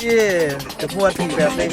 ເຢ້ ຈະມ່ວນອີກແບບໜຶ່ງ.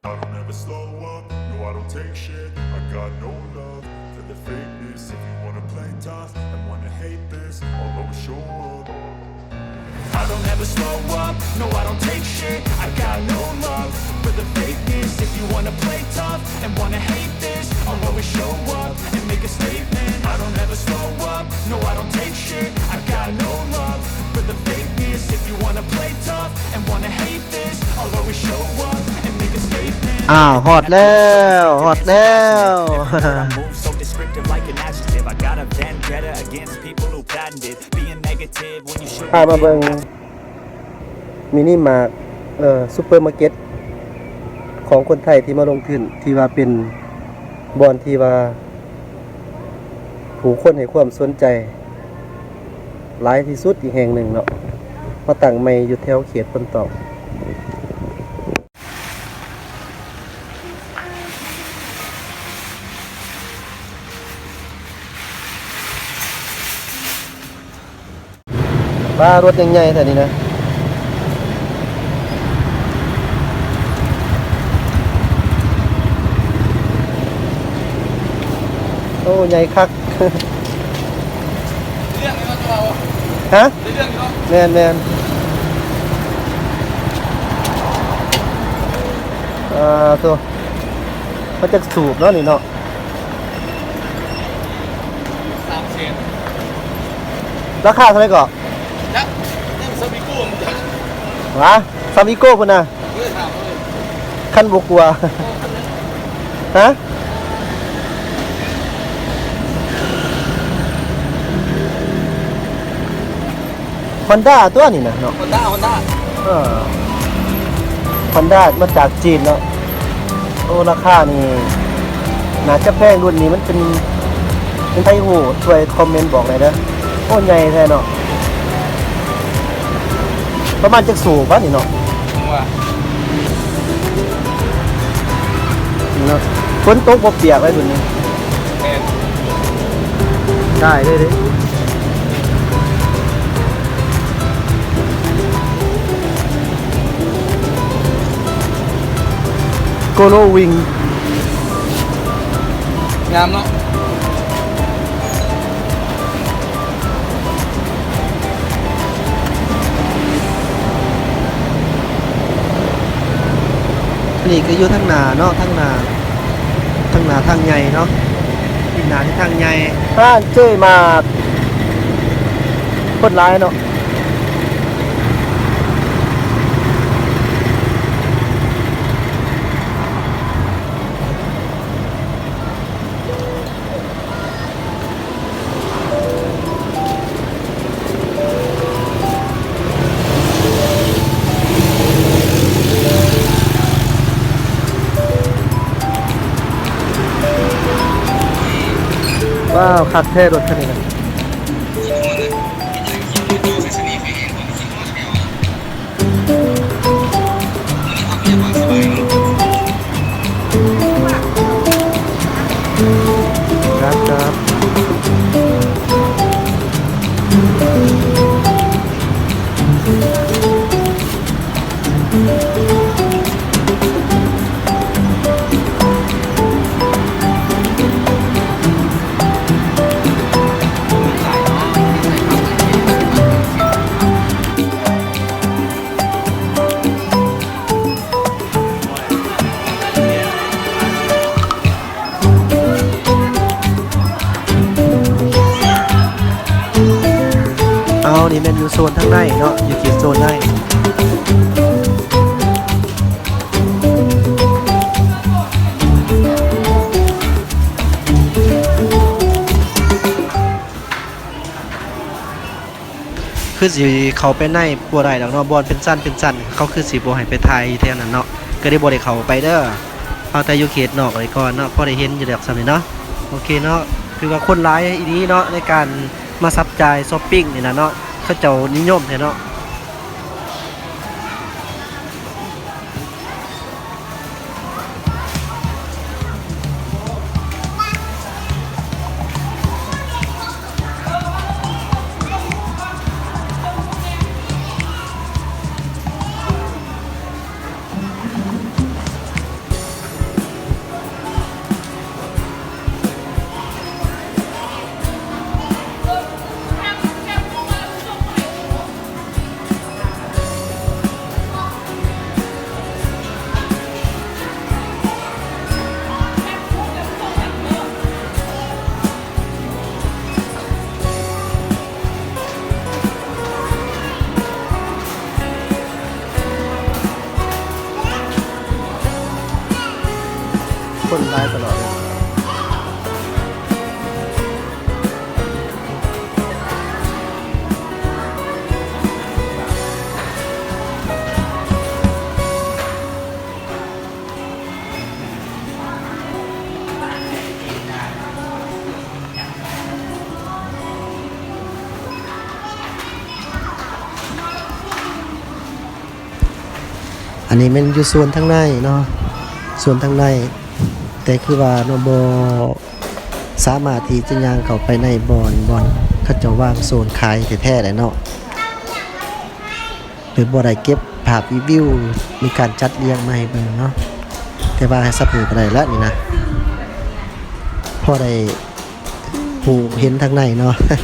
I don't ever slow up, no, I don't take shit. I got no love for the fakeness. If you wanna play tough and wanna hate this, I'll always show up. I don't ever slow up, no, I don't take shit. I got no love for the fakeness. If you wanna play tough and wanna hate this, I'll always show up and make a statement. I don't ever slow up, no, I don't take shit. I got no love for the fakeness. If you wanna play tough and wanna hate ອ້າວ ຮອດແລ້ວ ຮອດແລ້ວ. ພາມາເບິ່ງມິນິມາດ ເອີ ຊຸບເປີມາເກັດຂອງຄົນໄທທີ່ມາລົງທຶນ ທີ່ວ່າເປັນບ່ອນທີ່ວ່າ ຜູ້ຄົນໃຫ້ຄວາມສົນໃຈຫຼາຍທີ່ສຸດອີກແຫ່ງໜຶ່ງເນາະ ມາຕັ້ງໃໝ່ຢູ່ແຖວເຂດພົນຕອກ. ປ້າ ລົດຍັງໃຫຍ່ແທ້ນີ້ນະ. ໂອ້ ໃຫຍ່ຄັກ. ຮະ? ແມ່ນໆ. ອ່າ ໂທ້ ມັນຈັກສູບເນາະນີ້ເນາະ. ສາມແສນ. ລາຄາເທົ່າໃດເກາະ? ຈັກ ນັ້ນຊາບິໂກ້ ມັນຈັກ ຫວາ ຊາບິໂກ້ພຸ້ນນະ. ເອີ ຖາມເລີຍ ຄັນບໍ່ກົວ ຮະ? ຮອນດ້າຕົວນີ້ນະເນາະ ຮອນດ້າ ຮອນດ້າ ເອີ ຮອນດ້າມາຈາກຈີນເນາະ. ໂອ້ ລາຄານີ້ໜ້າຈະແພງ ລຸ້ນນີ້ມັນເປັນ ເປັນໃຜຮູ້ຊ່ວຍຄອມເມັນບອກແດ່ເດີ. ໂອ້ ໃຫຍ່ແທ້ເນາະ. ປະມານຈັກໂຊວະນີ້ເນາະ ວ່າ ເນາະ ຝົນຕົກບໍ່ປຽກເລີຍລຸ້ນນີ້. ແມ່ນ ໄດ້ເລີຍເດ້. ໂກໂລວິງ ງາມເນາະ. ອັນນີ້ກໍຢູ່ທາງໜ້າເນາະ ທາງໜ້າ ທາງໜ້າທາງໃຫຍ່ເນາະ ທີ່ໜ້າທີ່ທາງໃຫຍ່. ຮ້ານເຈມາດ ຄົນຫຼາຍເນາະ. ວ້າວ ຄັກແທ້ລົດຄັນນີ້ນະ. ເອີ ມີຄວາມສະບາຍເນາະ. ນີ້ແມ່ນຢູ່ໂຊນທາງໃນເນາະ ຢູ່ເຂດໂຊນໃນ ຄືຊິເຂົ້າໄປໃນບໍ່ໄດ້ດອກເນາະ ບ່ອນເປັນຊັ້ນເປັນຊັ້ນ ເຂົາຄືຊິບໍ່ໃຫ້ໄປຖ່າຍແຖວນັ້ນເນາະ ກໍເລີຍບໍ່ໄດ້ເຂົ້າໄປເດີ ເອົາແຕ່ຢູ່ເຂດນອກໄວ້ກ່ອນເນາະ ພໍໄດ້ເຫັນຢູ່ດອກສ່ຳນີ້ເນາະ ໂອເຄເນາະ ຖືວ່າຄົນຫຼາຍອີ່ຫຼີເນາະ ໃນການມາຈັບຈ່າຍຊັອບປິງນີ້ນະເນາະ ເຂົາເຈົ້ານິຍົມແທ້ເນາະ. ຄົນຫຼາຍຕະຫຼອດເລີຍ. ອັນນີ້ແມ່ນຢູ່ໂຊນທາງໃນເນາະ ໂຊນທາງໃນ ແຕ່ຄືວ່າເນາະ ບໍ່ສາມາດທີ່ຈະຍ່າງເຂົ້າໄປໃນບ່ອນ ບ່ອນເຂົາເຈົ້າວາງໂຊນຂາຍແທ້ໆ ໄດ້ເນາະ ຫຼືບໍ່ໄດ້ເກັບພາບຣີວິວ ມີການຈັດລຽງມາໃຫ້ເບິ່ງເນາະ ແຕ່ວ່າໃຫ້ສັບເພິ່ນກໍໄດ້ລະນີ້ນະ ພໍໄດ້ຮູ້ເຫັນທາງໃນເນາະ.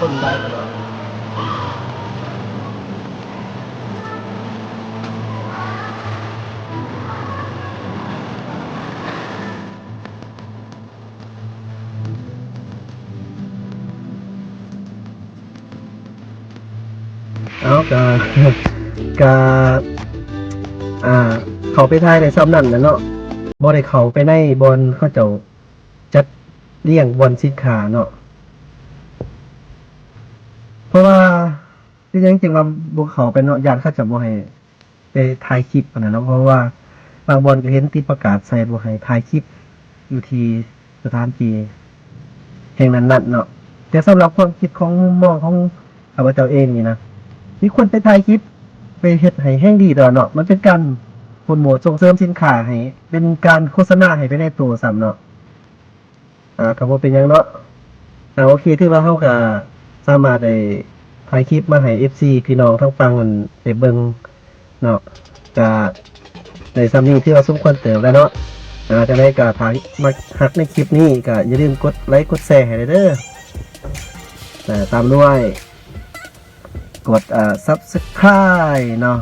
ຄົນຫຼາຍຕະຫຼອດ. ເອົາ ກະ ກະ ອ່າ ເຂົ້າໄປຖ່າຍໄດ້ຊ່ຳນັ້ນແຫຼະເນາະ ບໍ່ໄດ້ເຂົ້າໄປໃນບ່ອນເຂົາເຈົ້າຈັດລຽງບ່ອນສິນຄ້າເນາະ ເພາະວ່າ ເປັນຫຍັງຈຶ່ງວ່າບໍ່ເຂົ້າໄປເນາະ ຢ້ານເຂົາເຈົ້າບໍ່ໃຫ້ໄປຖ່າຍຄລິບຫັ້ນນະເນາະ ເພາະວ່າບາງບ່ອນກໍເຫັນຕິດປະກາດໃສ່ບໍ່ໃຫ້ຖ່າຍຄລິບຢູ່ທີ່ສະຖານທີ່ແຫ່ງນັ້ນໆເນາະ ແຕ່ສຳລັບຄວາມຄິດຂອງມຸມມອງຂອງຂ້າພະເຈົ້າເອງນີ້ນະ ມີຄົນໄປຖ່າຍຄລິບ ໄປເຮັດໃຫ້ແຮ່ງດີດອກເນາະ ມັນເປັນການໂປຣໂມດສົ່ງເສີມສິນຄ້າໃຫ້ ເປັນການໂຄສະນາໃຫ້ໄປໃນໂຕຊ້ຳເນາະ. ອ່າ ກໍບໍ່ເປັນຫຍັງເນາະ ອ່າ ໂອເຄ ຖືວ່າເຮົາກໍສາມາດໄດ້ຖ່າຍຄລິບມາໃຫ້ເອັຟຊີພີ່ນ້ອງທາງຝັ່ງນັ້ນໄດ້ເບິ່ງເນາະ ກໍໄດ້ຊ່ຳນີ້ຖືວ່າສົມຄວນເຕີບແລ້ວເນາະ ອ່າ ຈັ່ງໃດກໍຖ້າມັກຮັກໃນຄລິບນີ້ກໍຢ່າລືມກົດໄລກົດແຊໃຫ້ແດ່ເດີ ແລະຕາມດ້ວຍ ກົດ ອ່າ ຊັບສະໄຄຣບ໌ເນາະ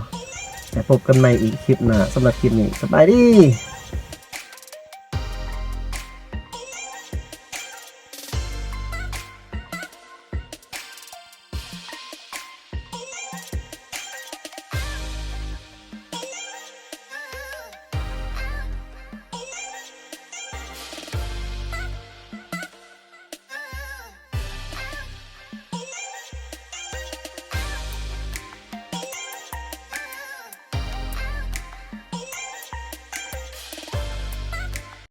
ແລ້ວພົບກັນໃໝ່ອີກຄລິບໜ້າ ສຳລັບຄລິບນີ້ ສະບາຍດີ.